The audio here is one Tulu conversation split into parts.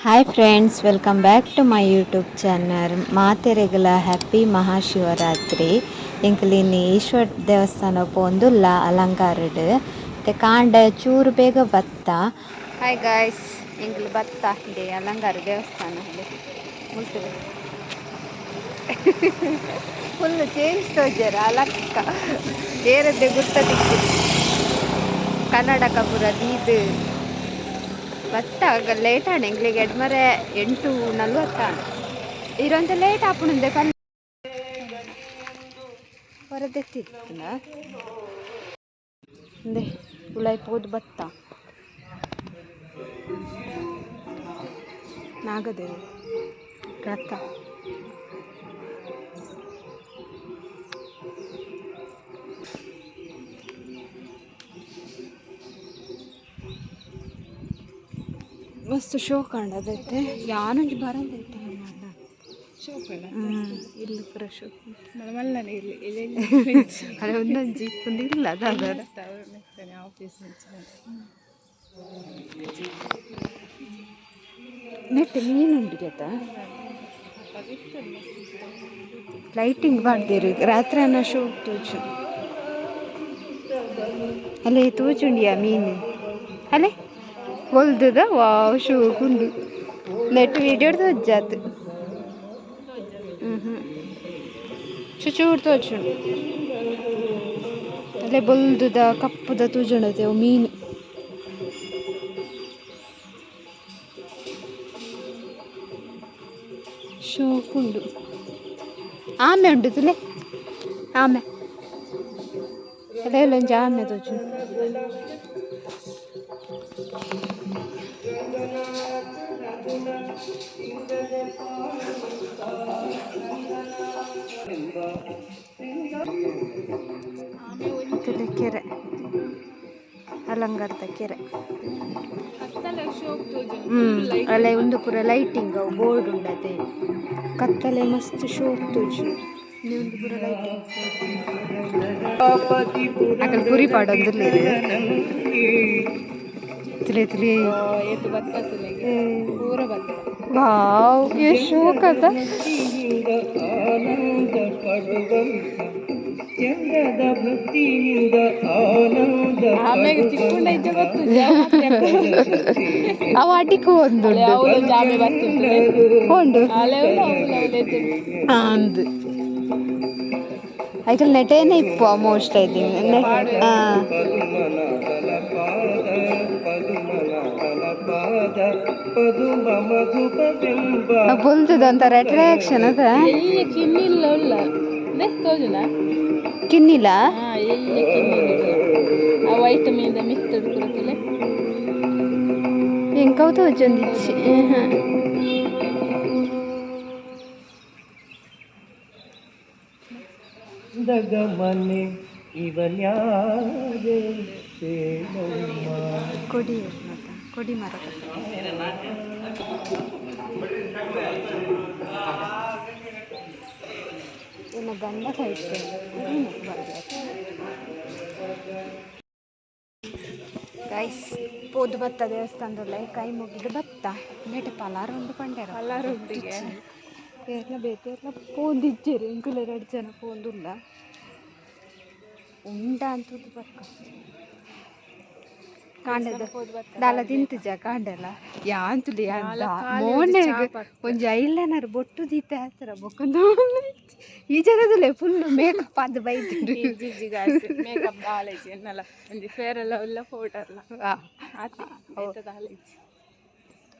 Hi friends, welcome back to my YouTube channel. ಮಾತೆರೆಗ್ಲ happy Mahashivratri. ಎಂಕುಲು ಈಶ್ವರ ದೇವಸ್ಥಾನ ಪೋಂದುಲ್ಲ ಅಲಂಕಾರಡ್. ಇತ್ತೆ ಕಾಂಡೆ ಚೂರು ಬೇಗ ಬತ್ತ. ಹಾಯ್ ಗಾಯ್ಸ್, ಎಂಕುಲು ಬತ್ತ ಇದೆ ಅಲಂಕಾರ ದೇವಸ್ಥಾನ. ಮುಲ್ತುಡು ಫುಲ್ ಚೇಂಜ್ ತೋಜರ ಅಲಕ್ಕ. ಏರದ್ದೆ ಗುರ್ತ ತಿಕ್ಕಿದೆ. ಕನ್ನಡಕ ಪೂರ ದೀದ್ ಬತ್ತ. ಲೇಟ್ ಆಂಡ್ ಎಂಕ್ಲೆಗ್. ಎಡ್ಮರೆ 8:40 ಆಂಡ್. ಇರೊಂತೆ ಲೇಟ್ ಆಪುಂಡುಂದೆ ಪನ್ ಹೊರದೆತ್ತಿತ್ತುಂಡ. ಇಂದೆ ಉಲಾಯಿ ಪೋದು ಬತ್ತ. ನಾಗದೇವ ರಥ. ಮಸ್ತ್ ಶೋಕ್ ಆಂಡ್. ಅದೈತೆ ಯಾನೊಂಜಿ ಬರಂದೈತೆ. ಇಲ್ಲಿ ಪೂರ ಶೋಕ್. ಮಲ್ಲನೆ ಇರ್ಲಿ. ಅರೆ, ಒಂದೊಂಜಿ ಒಂದು ಇಲ್ಲ ಅದ. ಆಫೀಸ್. ನೆಟ್ ಮೀನುಂಡು ಗೆತ. ಲೈಟಿಂಗ್ ಪಾಡ್ದೆರ್. ರಾತ್ರಿ ಅನ್ನ ಶೋಕ್ ತೋಜು. ಅಲ್ಲೇ ತೋಜುಂಡಿಯಾ ಮೀನು? ಅಲ್ಲೇ ಒಲ್ದದ. ವಾವ್, ಶೋಕ್ ಉಂಡು. ನೆಟ್ ವೀಡಿಯೋ ತೋಜಾತ್. ಹ್ಞೂ ಹ್ಞೂ ಚುಚೂರು ತೋಜುಂಡು. ಅಲ್ಲೇ ಬೊಲ್ದುದ ಕಪ್ಪುದ ತೋಜುಂಡತೆ ಅವು ಮೀನು. ಶೋಕ್ ಉಂಡು. ಆಮೆ ಉಂಡು ತುಲೆ, ಆಮೆ. ಅಲ್ಲೇ ಒಂಜಿ ಆಮೆ ತೋಜುಂಡು. ತುಲೆ ಕೆರೆ, ಅಲಂಗಾರದ ಕೆರೆ. ಅಲ್ಲೇ ಒಂದು ಪೂರ ಲೈಟಿಂಗ್ ಅವು ಬೋರ್ಡ್ ಉಂಡತೆ. ಕತ್ತಲೆ ಮಸ್ತ್ ಶೋಕ್ ತೋಜು. ಒಂದು ಪೂರ ಲೈಟಿಂಗ್. ಅಕಲ್ ಪುರಿ ಪಾಡೊಂದುಲ್ಲೆರ್. ತುಲೆ ತುಲೆ. ಏತು ಬತ್ತ ತುಲೆಗೆ, ಪೂರ ಬತ್ತ. ವಾವ್, ಎಷ್ಟು ಶೋಕ್ ಅದ. ಆನಂದ ಪಡುವಂತ ಚಂದದ ಭಕ್ತಿಯಿಂದ ಆನಂದ. ಆಮೇಲೆ ಚಿಕ್ಕುಂಡ ಇದ್ದ ಗೊತ್ತು. ಅವು ಅಡಿಕು ಒಂದು. ಅವಳು ಜಾಮೆ ಬತ್ತಿತ್ತು. ಉಂಡು. ಅಲೆ ಅವಳು ಅವಳು. ಅಂದ್ ಐಕಲ್ ನೆಟೇನೆ ಇಪ್ಪು ಮೋಸ್ಟ್, I think net. ಹಾಂ. ಪದುಮನಾಭನ ಪಾದ, ಪದುಮನಾಭನ ಪಾದ, ಪದುಮ ಮಧುಪವೆಂಬ. ಬೊಲ್ತದ ಒಂಥರ ಅಟ್ರಾಕ್ಷನ್ ಅದ. ಎಲ್ಲಿ ಕಿನ್ನಿಲ್ಲ ಉಳ್ಳ ನೆಕ್ಸ್ಟ್ ತೋಜುನ. ಕಿನ್ನಿಲ್ಲ. ಹಾ, ಎಲ್ಲಿ ಕಿನ್ನಿಲ್ಲ ಆ ವೈಟ್ ಮೀನ್ದ ಮಿಕ್ಸ್ ಪೂರ. ಎಂಕವು ತೋಜೊಂದಿಚ್ಚಿ. ಗಮನೆ ಇವನ್ಯಾರೆ ಸೇನಮ್ಮ. ಕೊಡಿ ಕೊಡಿ ಮರ. ಇನ್ನು ಗಂಡ ಕೈತೆ. ಗೈಸ್, ಪೋದು ಬತ್ತ ದೇವಸ್ಥಾನದಲ್ಲ. ಕೈ ಮುಗಿದು ಬತ್ತ. ನೆಟ್ ಪಲಾರ ಉಂಡು ಪಂಡೆರ. ಪಲಾರ ಉಂಡಿಗೆ. ಏರ್ಲ ಬೇತೆ ಏರ್ಲ ಪೋಂದಿಜ್ಜೆರ್. ಎಂಕುಲು ರಡ್ಡ್ ಜನ ಪೋಂದುಲ್ಲ. ಉಂಡ ಅಂತದ್ದು ಬಕ್ಕ ಕಾಂಡದ. ಪೋದು ಬತ್ತ. ದಾಲ ತಿಂತುಜ ಕಾಂಡೆಲ. ಯಾಂತುಲಿ ಅಂತ ಮೋನೆಗ್ ಒಂಜಿ ಐಲೈನರ್ ಬೊಟ್ಟು ದೀತೆ ಆತರ. ಬೊಕ್ಕ ಈ ಜನದಲ್ಲೇ ಫುಲ್ ಮೇಕಪ್ ಅದು ಬೈದುಂಡು. ಜಿಜ್ಜಿ ಗಾಯ್ಸ್, ಮೇಕಪ್ ದಾಲ ಇಜ್ಜಿ ಎನ್ನಲ. ಒಂಜಿ ಫೇರ್ ಎಲ್ಲ ಉಲ್ಲ, ಪೌಡರ್ ಲ ಆತಿ, ಬೇತೆ ದಾಲ ಇಜ್ಜಿ.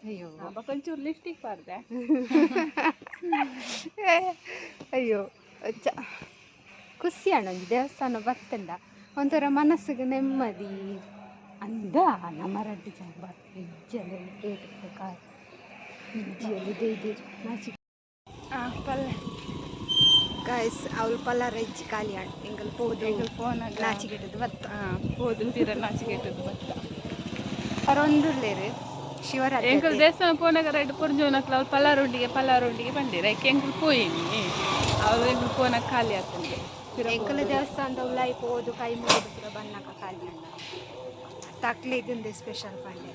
ಅಯ್ಯೋ. ಬೊಕ ಒಂಚೂರು ಲಿಪ್ಸ್ಟಿಕ್ ಪಾಡ್ದೆ. ಅಯ್ಯೋ, ಚ ಖುಷಿ ಅಣ್ಣ. ಒಂಜಿ ದೇವಸ್ಥಾನ ಬತ್ತಂಡ ಒಂಥರ ಮನಸ್ಸಿಗೆ ನೆಮ್ಮದಿ ಅಂದ. ನಮ್ಮ ರಡ್ಡ್ ಜನ ಬತ್ತ ಇಜ್ಜಲೆ ಏಟ್ ಕಾರ್ ಇಜ್ಜಿಯಲ್ಲಿ ಇದೆ ನಾಚಿ. ಆ ಪಲ್ಲೆ. ಗಾಯ್ಸ್, ಅವಳು ಪಲ್ಲಾರ ಇಜ್ಜಿ, ಖಾಲಿ ಆಂಡ್. ಎಂಕಲ್ ಪೋದು. ಎಂಕುಲು ಪೋನಾಗ. ನಾಚಿಕೆಟ್ಟದು ಬತ್ತ. ಹಾ, ಪೋದು ಪಿರ ನಾಚಿಕೆಟ್ಟದು ಬತ್ತ. ಪರೊಂದುಲ್ಲೆರ್ ಶಿವರಾತ್ರಿ. ಎಂಕುಲು ದೇವಸ್ಥಾನ ಪೋನಾಗ ರಡ್ಡ್ ಪೊರ್ಜೋನಕ್ಲು ಅವ್ಲು ಪಲಾರುಂಡಿಗೆ ಪಲಾರುಂಡಿಗೆ ಪಂಡೆರ್. ಐಕ್ ಎಂಕುಲು ಪೋಯಿನಿ. ಅವ್ಲು ಎಂಕುಲು ಪೋನಾಗ ಖಾಲಿ ಆತುಂಡು ಪಿರ. ಎಂಕುಲು ದೇವಸ್ಥಾನದ ಉಲಾಯಿ ಪೋದು ಕೈ ಮುಗಿದು ಪೂರ ಬನ್ನಗ ಖಾಲಿ ಆಂಡ. ತಕ್ಲೆಗ್ ಸ್ಪೆಷಲ್ ಪಂಡೆರ್.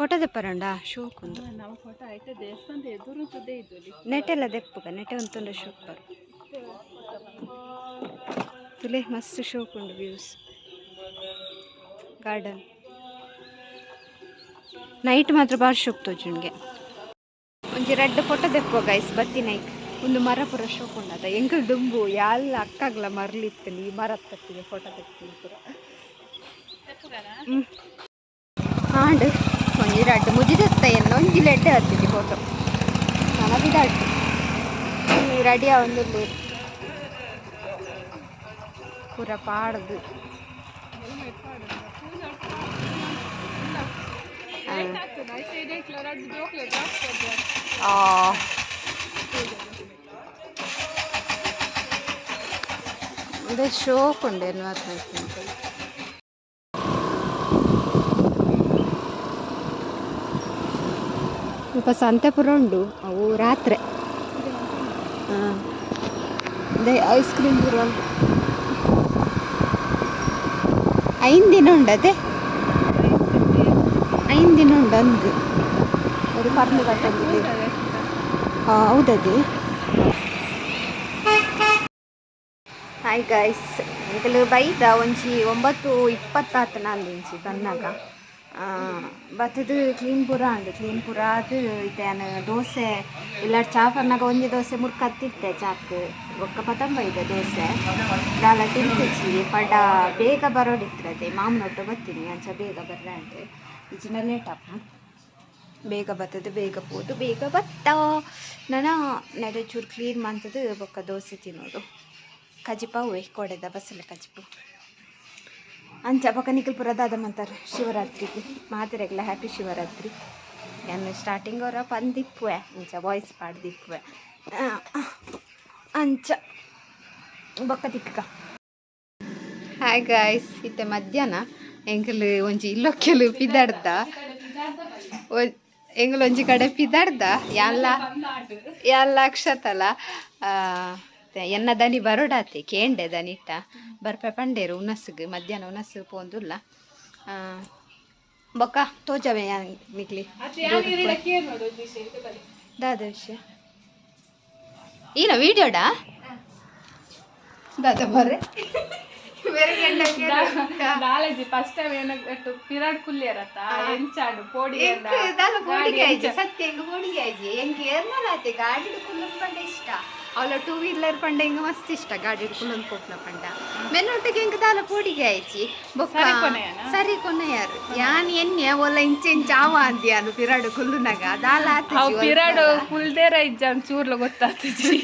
ಫೋಟೋ ದೆಪ್ಪರಂಡ ಶೋಕ್ ಉಂದು. ನಾವು ಫೋಟೋ ಆಯ್ತು, ದೇವಸ್ಥಾನದ ಎದುರು ತುದೇ ಇದ್ದು. ನೆಟೆಲ್ಲ ದೆಪ್ಪುಗ, ನೆಟೆ ಉಂತುಂಡ ಶೋಕ್ ಬರು. ತುಲೆ, ಮಸ್ತ್ ಶೋಕ್ ಉಂಡು ವ್ಯೂಸ್. ಗಾರ್ಡನ್ ನೈಟ್ ಮಾತ್ರ ಬಾರಿ ಶೋಕ್ ತೋಜುಂಡ್ಗೆ. ಒಂಜಿ ರಡ್ಡ್ ಫೋಟೋ ದೆಪ್ಪುವ ಗೈಸ್ ಬತ್ತಿನೈಕ್. ಒಂದು ಮರ ಪೂರ ಶೋಕ್ ಉಂಡದ. ಎಂಕಲ್ ದುಂಬು ಯಾಲ್ ಅಕ್ಕಾಗ್ಲ ಮರ್ಲಿತ್ತು, ಈ ಮರ ತತ್ತಿಗೆ ಫೋಟೋ ತೆಕ್ತೀನಿ ಪೂರ. ಆಂಡ್ ಒಂಜಿ ರಡ್ಡ್ ಮುಜಿ ದೆತ್ತ ಎನ್ನ, ಒಂಜಿ ಲೆಡ್ಡೆ ಹತ್ತಿದ್ದಿ ಫೋಟೋ. ನನ ಬಿದಾಡ್ಡು ರೆಡಿ ಆವೊಂದುಲ್ಲೆರ್ ಪೂರ ಪಾಡ್ದು. ಆ ಇದು ಶೋಕ್ ಉಂಡು ಎನ್ವೈರ್ಮೆಂಟ್. ಸ್ವಲ್ಪ ಸಂತೆ ಪೂರ ಉಂಡು. ಅವು ರಾತ್ರೆ. ಹಾಂ, ಅದೇ ಐಸ್ ಕ್ರೀಮ್ ಪೂರ ಉಂಟು. 5 ದಿನ ಉಂಡು. ಅದೇ 5 ದಿನ ಉಂಡು ಅಂದು. ಅದು ಪರ್ಲು ಕಟ್ಟೊಂದಿದೆ. ಹಾಂ, ಹೌದದೇ. ಹಾಯ್ ಗೈಸ್, ಎಂಕುಲು ಬೈದ ಒಂಜಿ 9:20 ನಾಂದಿಂಚಿ ಬನ್ನಗ. ಬತ್ತದು ಕ್ಲೀನ್ ಪೂರ ಆಂಡ್. ಕ್ಲೀನ್ ಪೂರ ಆದ್ ಇತ್ತೆ ಯಾನ್ ದೋಸೆ ಇಲ್ಲಾಡ್ ಚಾ ಪನ್ನಗ ಒಂಜಿ ದೋಸೆ ಮುರ್ಕತ್ತಿತ್ತೆ ಚಾಕ್. ಬೊಕ್ಕ ಪತೊಂಬೈದ ದೋಸೆ ದಾಲ ತಿಂತಿಜಿ. ಪಂಡ ಬೇಗ ಬರೋಡಿತ್ತದೆ, ಮಾಮನೊಟ್ಟು ಬತ್ತೀನಿ, ಅಂಚ ಬೇಗ ಬರ್ರೆ ಅಂಡ್ ಇಜ್ಜಿಂಡ ಲೇಟ್ ಆಪ. ಬೇಗ ಬತ್ತದು, ಬೇಗ ಪೋದು, ಬೇಗ ಬತ್ತ. ನನ ನೆಡೆ ಚೂರು ಕ್ಲೀನ್ ಮಂತದು ಬೊಕ್ಕ ದೋಸೆ ತಿನ್ನೋದು. ಕಜಿಪ ಅವೇ ಕೊಡೆದ ಬಸಳೆ ಕಜಿಪು. ಅಂಚ ಬೊಕ್ಕ ನಿಕಲ್ ಪೂರ ದಾದ ಮಂತಾರೆ ಶಿವರಾತ್ರಿಗೆ? ಮಾತೆರೆಗ್ಲ ಹ್ಯಾಪಿ ಶಿವರಾತ್ರಿ. ಯಾನ್ ಸ್ಟಾರ್ಟಿಂಗ್ ಅವರ ಪಂದಿಪ್ಪುವೆ, ಇಂಚ ವಾಯ್ಸ್ ಪಾಡ್ದಿಪ್ಪುವೆ. ಅಂಚ ಬೊಕ್ಕ ತಿಕ್ಕ. ಹಾಯ್ ಗಾಯ್ಸ್, ಇತ್ತೆ ಮಧ್ಯಾಹ್ನ. ಎಂಕಲ್ ಒಂಜಿ ಇಲ್ಲೊಕ್ಕೆಲು ಪಿದಾಡ್ದ. ಎಂಕಲ್ ಒಂಜಿ ಕಡೆ ಪಿದಾಡ್ದ. ಯಾನ್ಲ ಯಾನ್ಲ ಅಕ್ಷತಲ. ಎನ್ನ ದನಿ ಬರೋಡಾತೆ ಕೇಂಡೆ ದನಿಟ್ಟ ಬರ್ಪೆ ಪಂಡೇರು. ಉನಸ್ಗ್ ಮಧ್ಯಾಹ್ನ ಉನಸ್ ಪೋಂದುಲ್ಲ. ಬೊಕ್ಕ ತೋಜವೆ ಯಾನ್ ನಿಕ್ಲಿ. ದಾದ ವಿಷಯ ಈನ ವಿಡಿಯೋಡಾ? ದಾದ ಬರ್ರೆ. ದಾಲಜಿ ಫಸ್ಟ್ ಟೈಮ್ ಏನಾಗ್ಬಿಟ್ಟು ಪಿರಾಡ್ ಕುಲ್ಲಿಯರತ್ತ ಎಂಚಾಡು ಪೋಡಿ. ದಾಲ ಪೋಡಿಗೆ ಆಯ್ಜಿ, ಸತ್ಯ. ಎಂಕ್ ಪೋಡಿಗೆ ಆಯ್ಜಿ. ಎಂಕ್ ಏರ್ನಲ ಆತೆ ಗಾಡಿಡ್ ಕುಲ್ಲುನ್ ಪಂಡ ಇಷ್ಟ. ಅವಳ ಟೂ ವೀಲರ್ ಪಂಡ ಎಂಕ್ ಮಸ್ತ್ ಇಷ್ಟ, ಗಾಡಿಡ್ ಕುಲ್ಲೊಂದು ಪೋಪುನ ಪಂಡ. ಮೆನ್ನೊಟ್ಟಿಗೆ ಎಂಕ್ ದಾಲ ಪೋಡಿಗೆ ಆಯ್ಜಿ ಬೊಕ್ಕ. ಸರಿ ಕೊನೆಯನ? ಸರಿ ಕೊನೆಯಾರು. ಯಾನ್ ಎನ್ನೆ ಒಲ್ಲ ಇಂಚೆ ಇಂಚ ಆವ ಅಂದಿ ಯಾನು ಪಿರಾಡು ಕುಲ್ಲುನಗ ದಾಲ. ಅವು ಪಿರಾಡು ಕುಲ್ದೇರ ಇಜ್ಜ ಚೂರ್ಲ ಗೊತ್ತಾಗ್ತಜಿ.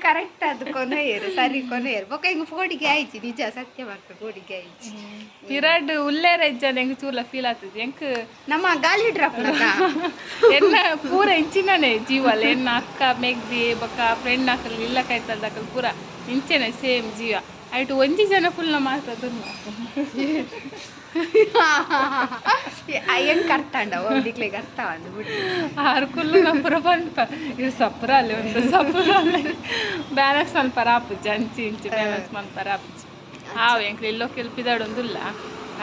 ಕರೆಕ್ಟ್, ಅದು ಕೊನೆಯರು, ಸರಿ ಕೊನೆಯರು. ಬೊಕ್ಕ ಎಂಕ್ ಪೋಡಿಗೆ ಆಯ್ಜಿ, ನಿಜ ಸತ್ಯ ಮಾತ್ರ, ಪೋಡಿಗೆ ಆಯ್ಜಿ. ಪಿರಾಡ್ ಉಲ್ಲೇರ ಇಜ್ಜ ಎಂಕ್ ಚೂರ್ಲ ಫೀಲ್ ಆಗ್ತದೆ ಎಂಕ್. ನಮ್ಮ ಗಾಲಿ ಡ್ರಾಪ್. ಎನ್ನ ಪೂರ ಇಂಚಿನನೆ ಜೀವಲ್ಲ. ಎನ್ನ ಅಕ್ಕ ಮೆಗ್ದಿ ಬೊಕ್ಕ ಫ್ರೆಂಡ್ ಅಕಲ್ ಇಲ್ಲ ಕೈತಲ್ದಕಲ್ ಪೂರ ಇಂಚೆನೆ ಸೇಮ್ ಜೀವ. ಆಯ್ತು, ಒಂಜಿ ಜನ ಫುಲ್ ಮಾತ್ರ. ಹೆಂಗ್ ಅರ್ಥ ಅಂಡ ನಿಕ್ಲೆಗ್ ಅರ್ಥ ಅಂದ್ ಬಿಡು. ಆರು ಕುಲ್ಲು ನಾ ಪೂರ ಪನ್ಪ ಇದು ಸಪುರ ಅಲ್ಲಿ ಒಂದು ಸಪುರ ಅಲ್ಲಿ ಬ್ಯಾಲೆನ್ಸ್ ಮನ್ಪರ ಆಪುಜಿ. ಅಂಚಿ ಇಂಚಿ ಬ್ಯಾಲೆನ್ಸ್ ಮನ್ಪರ ಆಪುಜಿ. ಹಾವು ಎಂಕ್ಲು ಇಲ್ಲೋ ಕೆಲ್ಪಿದಾಡೊಂದುಲ್ಲ.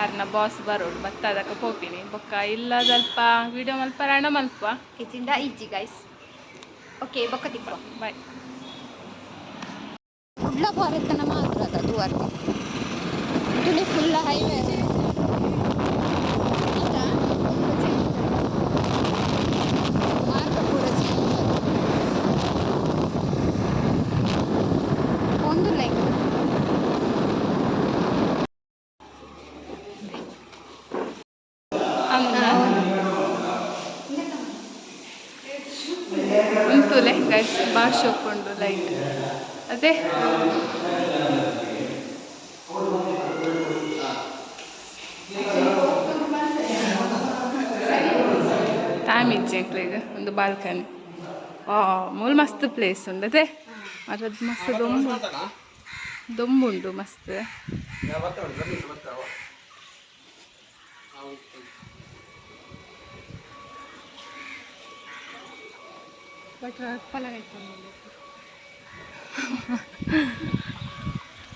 ಆರ್ನ ಬಾಸ್ ಬರೋಡು ಬತ್ತದಕ್ಕ ಪೋಪಿನಿ. ಬೊಕ್ಕ ಇಲ್ಲ ಸ್ವಲ್ಪ ವಿಡಿಯೋ ಮಲ್ಪರ ಅಣ್ಣ ಮಲ್ಪ. ಇಜ್ಜಿಂಡ ಇಜ್ಜಿ ಗೈಸ್. ಓಕೆ, ಬೊಕ್ಕ ತಿಕ್ಕೋ. ಬಾಯ್. ಕುಡ್ಲ ಪೋರೆತ್ತನ ಮಾತ್ರ ಅದ ದುವರ್ತಿ ತುಳಿ ಫುಲ್ ಹೈವೇ. ಮಾರ್ಗ ಪೂರ ಚೇಂಜ್ ಒಂದುಲ್ಲ ಇಂಕ. ಅಮ್ಮನ ಉಂತುಲೆ ಗೈಸ್, ಬಾಳ್ ಶೋಕುಂಡು ಲೈಟ್ ಅದೇ. ಟೈಮ್ ಇಜ್ಜಿ ಎಂಕ್ಲೆಗ್. ಒಂದು ಬಾಲ್ಕನಿ. ಆ ಮೂಲು ಮಸ್ತ್ ಪ್ಲೇಸ್ ಉಂಡು ಅದೇ. ಅದ್ರದ್ದು ಮಸ್ತ್ ದೊಂಬು ದೊಂಬುಂಡು ಮಸ್ತ್. ಬಟ್ ಪಲಗ.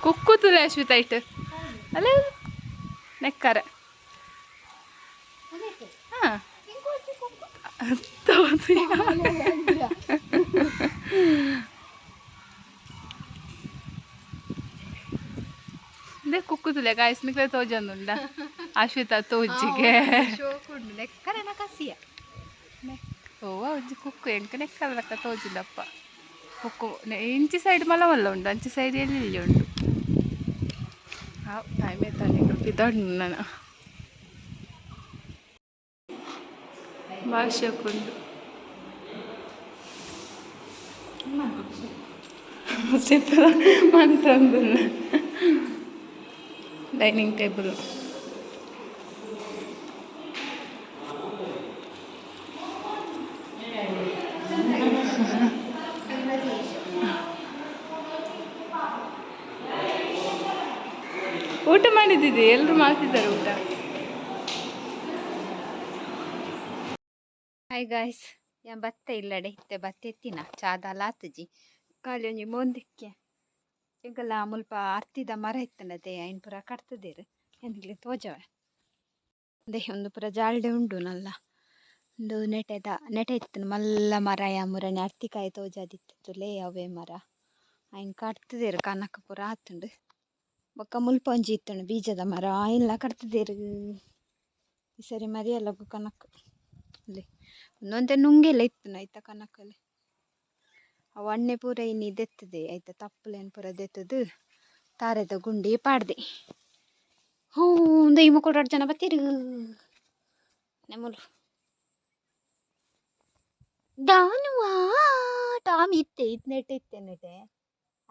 ಕುಕ್ಕು ತುಲೆ ಅಶ್ವಿತ ಇಟ್ಟು ಅಲ್ಲ ನೆಕ್ಕರ. ಹಾ. ಇದೇ ಕುಕ್ಕುತುಲೆ ಗಾಯ್ಸ್ ನಿಕ್ಲೆ ತೋಜೊಂದುಂಡ ಅಶ್ವಿತಾ ತೋಜಿಗೆ. ಶೋಕುಂಡು ಲೆಕ್ಕರೆನ ಕಸಿಯ. ಓ, ಒಂಜಿ ಕುಕ್ಕು ಎಂಕ್ ನೆಕ್ಕದ ತೋಜುಂಡಪ್ಪ. ಕುಕ್ಕು ಇಂಚಿ ಸೈಡ್ ಮಲ್ಲ ಮಲ್ಲ ಉಂಡು, ಅಂಚಿ ಸೈಡ್ ಎಲ್ಲಿ ಎಲ್ಲಿ ಉಂಡು. ಹಾಂ, ಟೈಮ್ ಆಯ್ತಾನೆ ಪಿದೊಂಡು ನಾನು. ಭಾಷೆಕುಂಡು ಮಂತಂದು ಡೈನಿಂಗ್ ಟೇಬಲ್. ಊಟ ಮಾಡಿದ್ದಿದೆ, ಎಲ್ಲರೂ ಮಾಡ್ತಿದ್ದಾರೆ ಊಟ. ಹಾಯ್ ಗಾಯ್ಸ್, ಯಾನ್ ಬತ್ತೆ ಇಲ್ಲಡೆ ಇತ್ತೆ ಬತ್ತೆ ಎತ್ತಿನ ಚಾದಾಲ ಆತುಜಿ. ಖಾಲಿ ಒಂಜಿ ಮೋಂದಿಕ್ಕೆ ಎಂಕಲ್ಲ ಮುಲ್ಪ ಅರ್ತಿದ ಮರ ಇತ್ತಂಡತೆ, ಐನ್ ಪೂರ ಕಟ್ತದೇರು ಎಂಕ್ಲೆ ತೋಜವೆ. ಅದೇ ಒಂದು ಪೂರ ಜಾಲ್ಡೆ ಉಂಡು ನಲ್ಲ. ಉಂದು ನೆಟೆದ ನೆಟೆ ಇತ್ತು ಮಲ್ಲ ಮರ. ಯಾ ಮುರಣಿ ಅರ್ತಿಕಾಯಿ ತೋಜಾದಿತ್ತು ಲೇ. ಅವೇ ಮರ ಐನ್ ಕಟ್ತದೇರು, ಕನಕ ಪೂರ ಆತುಂಡು. ಬೊಕ್ಕ ಮುಲ್ಪ ಒಂಜಿ ಇತ್ತುಂಡು ಬೀಜದ ಮರ, ಐನ್ಲ ಕಟ್ತದೇರು. ಈ ಸರಿ ಮರಿಯಲ್ಲ ಕನಕ್ ಅಲ್ಲಿ ಒಂದೊಂತೆ ನುಂಗೆಲ್ಲ ಇತ್ತು ಐತ ಕನಕಲ್ಲಿ. ಅವು ಅಣ್ಣೆ ಪೂರ ಇನಿ ದೆತ್ತದೆ ಐತ ತಪ್ಪುಲೆನ್ ಪೂರ ದೆತ್ತದು ತಾರೆದ ಗುಂಡಿ ಪಾಡ್ದೆ. ಹ್ಞೂ, ಈ ಮುಕ್ಕಳು ಎರಡು ಜನ ಬತ್ತೀರು ನೆಮ್ಮಲು ದಾನುವಾ ಟಾಮ್ ಇತ್ತೆ ಇತ್ ನೆಟೆ ಇತ್ತೆ ನೆಟೆ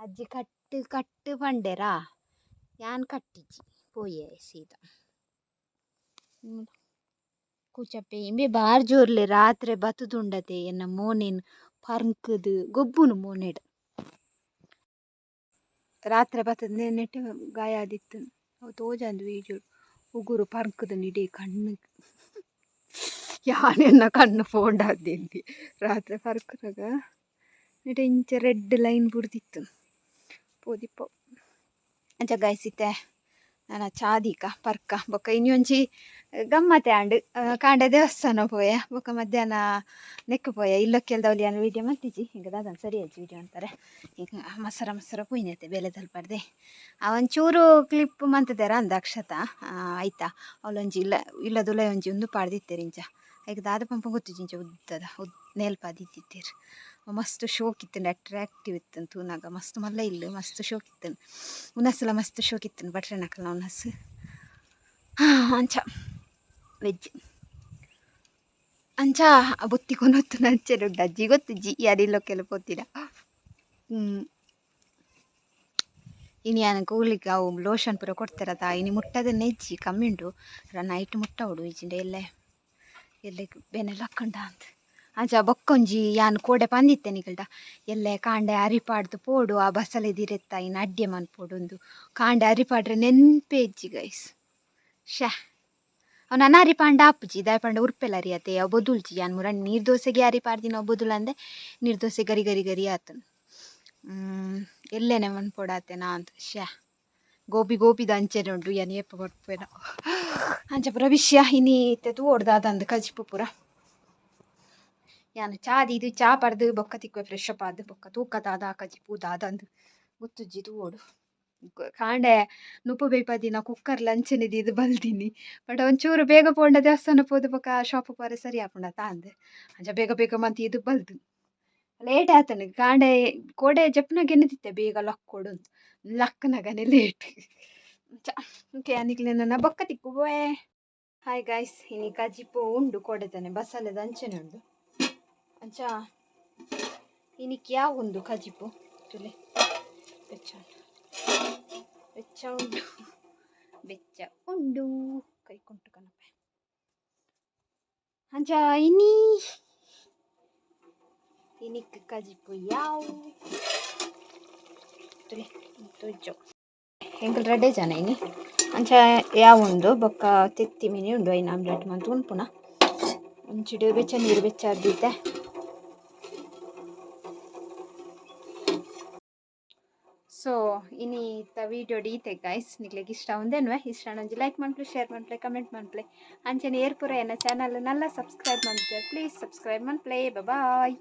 ಅಜ್ಜಿ ಕಟ್ಟು ಕಟ್ಟು ಪಂಡೆರಾ, ಯಾನ್ ಕಟ್ಟಿಜ್ಜಿ ಪೋಯೆ ಸೀದಾ. ಕೂಚಪ್ಪೆ ಇಂಬೆ ಬಾರ್ ಜೋರ್ಲೆ ರಾತ್ರೆ ಬತ್ತುದುಂಡತೆ. ಎನ್ನ ಮೋನೆನ್ ಪರ್ಂಕುದು ಗೊಬ್ಬುನು ಮೋನೆಡ್. ರಾತ್ರೆ ಬತ್ತದ ನೆಟ್ ಗಾಯ ಆದಿತ್ತು. ಅವು ತೋಜಂದು ವೀಡಿಯೋ. ಉಗುರು ಪರ್ಂಕುದು ಇಡೀ ಕಣ್ಣು. ಯಾನೆನ್ನ ಕಣ್ಣು ಫೋಂಡಾದಿಂದಿ ರಾತ್ರೆ ಪರ್ಕುನಗ. ನೆಟೆ ಇಂಚ ರೆಡ್ ಲೈನ್ ಬುಡ್ದಿತ್ತು ಪೋದಿಪ್ಪು. ಅಂಚ ಗಾಯ್ಸ್, ಇತ್ತೆ ನನ ಚಾದೀಕ ಪರ್ಕ. ಬೊಕ್ಕ ಇನಿ ಒಂಜಿ ಗಮ್ಮತೆ ಆಂಡ್. ಕಾಂಡೆ ದೇವಸ್ಥಾನ ಪೋಯೆ, ಬೊಕ್ಕ ಮಧ್ಯಾಹ್ನ ನೆಕ್ಕು ಪೋಯೆ. ಇಲ್ಲೊಕ್ಕೆಲ್ದವ್ಲಿ ಯಾನ್ ವೀಡಿಯೋ ಮಲ್ತಿಜಿ. ಈಗ ದಾದನ್ ಸರಿ ಅಜ್ಜಿ ವೀಡಿಯೋ ಅಂತಾರೆ. ಈಗ ಮಸರ ಮಸರ ಪೋಯಿನತೆ ಬೇಲೆ ತಲ್ಪಡ್ದೆ. ಆ ಒಂಚೂರು ಕ್ಲಿಪ್ ಮಂತದೇರ ಅಂದ ಅಕ್ಷತ ಆಯ್ತಾ. ಅವಳೊಂಜಿ ಇಲ್ಲ ಇಲ್ಲದುಲ ಒಂಜಿ ಉಂದು ಪಾಡ್ದಿತ್ತೆರ್ ಇಂಚ. ಐಕ್ ದಾದ ಪಂಪ ಗೊತ್ತಿಜ್ಜಿ. ಇಂಚ ಉದ್ದದ ಉದ್ ನೇಲ್ಪಾದಿತ್ತಿತ್ತೆರ್. ಮಸ್ತ್ ಶೋಕ್ ಇತ್ತುಂಡು, ಅಟ್ರಾಕ್ಟಿವ್ ಇತ್ತು ತೂನಾಗ. ಮಸ್ತ್ ಮಲ್ಲ ಇಲ್ಲು, ಮಸ್ತ್ ಶೋಕ್ ಇತ್ತುಂಡು. ಉನಸುಲ ಮಸ್ತ್ ಶೋಕ್ ಇತ್ತುಂಡು, ಭಟ್ರೆನಕಲ್ನ ಉನಸ್. ಅಂಚ ವೆಜ್ ಅಂಚ ಬುತ್ತಿ ಕೊನೊತ್ತು ಅಂಚೆನೆ ಉಂಡು. ಅಜ್ಜಿ ಗೊತ್ತಿಜ್ಜಿ ಯಾರಿಲ್ಲೊಕ್ಕೆಲ್ಲ ಪೋತಿರ. ಇನಿ ಯಾನ್ ಕೂಲಿಗ್ ಅವು ಲೋಷನ್ ಪೂರ ಕೊಡ್ತಾರತ, ಇನಿ ಮುಟ್ಟದನ್ನೇ ಇಜ್ಜಿ, ಕಮ್ಮಿ ಉಂಡು. ನೈಟ್ ಮುಟ್ಟವೊಡು, ಇಜ್ಜಿಂಡ ಎಲ್ಲೆ ಎಲ್ಲೆ ಬೇನೆ ಲಕ್ಕಂಡ ಅಂತ. ಅಂಚ ಬೊಕ್ಕೊಂಜಿ ಯಾನ್ ಕೋಡೆ ಪಂದಿತ್ತೆ ನಿಕಲ್ಡ, ಎಲ್ಲೆ ಕಾಂಡೆ ಅರಿಪಾಡ್ದು ಪೋಡು, ಆ ಬಸಲೆ ದಿರೆತ್ತ ಇನ್ ಅಡ್ಡೆ ಮನ್ಪೊಡು ಉಂದು. ಕಾಂಡೆ ಅರಿಪಾಡ್ರೆ ನೆನ್ಪೇ ಇಜ್ಜಿ ಗೈಸ್. ಶ್ಯಾ, ಅವು ನನ ಅರಿಪಾಂಡ ಆಪುಜಿ. ದಾಯೆ ಪಂಡ ಉರ್ಪೆಲ್ ಅರಿಯತೆ, ಅವು ಬೊದುಲ್ಜಿ. ಯಾನ್ ಮುರ ನೀರು ದೋಸೆಗೆ ಅರಿಪಾಡ್ದಿನ, ಅವು ಬೊದುಲಂದೆ ನೀರು ದೋಸೆ ಗರಿ ಗರಿ ಗರಿ ಆತುಂಡು. ಎಲ್ಲೆನೆ ಮನ್ಪೊಡಾತೆನಾ ಅಂತ. ಶ್ಯಾ, ಗೋಬಿ ಗೋಬಿದ ಅಂಚೆನೆ ಉಂಡು. ಯಾನ್ ಏಪ ಬರ್ಪೇನ. ಅಂಚ ಪೂರ ವಿಷಯ. ಇನಿ ಇತ್ತೆ ತೂವೊಡು ದಾದಂದ್ ಕಜಿಪು ಪೂರ. ಯಾನ್ ಚಾ ದೀದ್ ಚಾ ಪರ್ದು ಬೊಕ್ಕ ತಿಕ್ಕುವೆ. ಫ್ರೆಶ್ ಅಪ್ ಆದ್ ಬೊಕ್ಕ ತೂಕ ದಾದ ಕಜಿಪು ದಾದಂದ್ ಗೊತ್ತುಜ್ಜಿ, ತೂವೊಡು. ಕಾಂಡೆ ನುಪ್ಪು ಬೇಯ್ಪಾದಿನ ಕುಕ್ಕರ್ ಅಂಚನೆ ದೀದ್ ಬಲ್ದಿನಿ. ಬಟ್ ಒಂಚೂರು ಬೇಗ ಪೋಂಡ ದೇವಸ್ಥಾನ ಪೋದು ಬೊಕ್ಕ ಶಾಪ್ ಪೋರೆ ಸರಿ ಆಪುಂಡತ ಅಂದ್. ಅಂಚ ಬೇಗ ಬೇಗ ಮಂತ್ ಇದು ಬಲ್ದು ಲೇಟ್ ಆತಂಡ್. ಕಾಂಡೆ ಕೋಡೆ ಜೆಪ್ಪುನಗ ಎನ್ನುದಿತ್ತೆ ಬೇಗ ಲಕ್ಕೊಡು ಅಂದ್, ಲಕ್ಕುನಗನೆ ಲೇಟ್. ಅಂಚ ಓಕೆ, ನಿಕ್ಲೆನ ಬೊಕ್ಕ ತಿಕ್ಕುವೆ. ಹಾಯ್ ಗಾಯ್ಸ್, ಇನಿ ಕಜಿಪು ಉಂಡು, ಕೋಡೆತನೆ ಬಸಲೆದ ಅಂಚನೆ ಉಂಡು. ಅಂಚ ಇನಿಕ್ ಯಾವ ಉಂಡು ಕಜಿಪು ತುಲೆ. ಬೆಚ್ಚ ಉಂಡು, ಬೆಚ್ಚ ಉಂಡು, ಬೆಚ್ಚ ಉಂಡು. ಕೈ ಕೊಂಟು ಕನಪೆ. ಅಂಚ ಇನಿ ಇನಿಕ್ ಕಜಿಪು ಯಾವು ತುಲೆ ತೋಜೋ. ಎಂಕುಲು ರಡ್ಡೆ ಜನ ಇನಿ. ಅಂಚ ಯಾವುಂಡು ಬೊಕ್ಕ ತೆತ್ತಿ ಮೀನಿ ಉಂಡು. ಐನ್ ಆಮ್ಲೆಟ್ ಮಂತ್ ಉನ್ಪುನ. ಒಂಚಿಡು ಬೆಚ್ಚ ನೀರು ಬೆಚ್ಚ ದೀತೆ. ಸೊ ಇನಿತ ವಿಡಿಯೋ ಈತೆ ಗೈಸ್. ನಿಕ್ಲೆಗ್ ಇಷ್ಟ ಉಂದೆನ್ವೆ ಇಷ್ಟ ಒಂಜಿ ಲೈಕ್ ಮನ್ಪುಲೆ, ಶೇರ್ ಮನ್ಪುಲೆ, ಕಮೆಂಟ್ ಮನ್ಪುಲೆ. ಅಂಚನೆ ಏರ್ ಪೂರ ಎನ್ನ channel Nalla subscribe ಮನ್ಪುಲೆ, please subscribe ಮನ್ಪುಲೆ. Boy.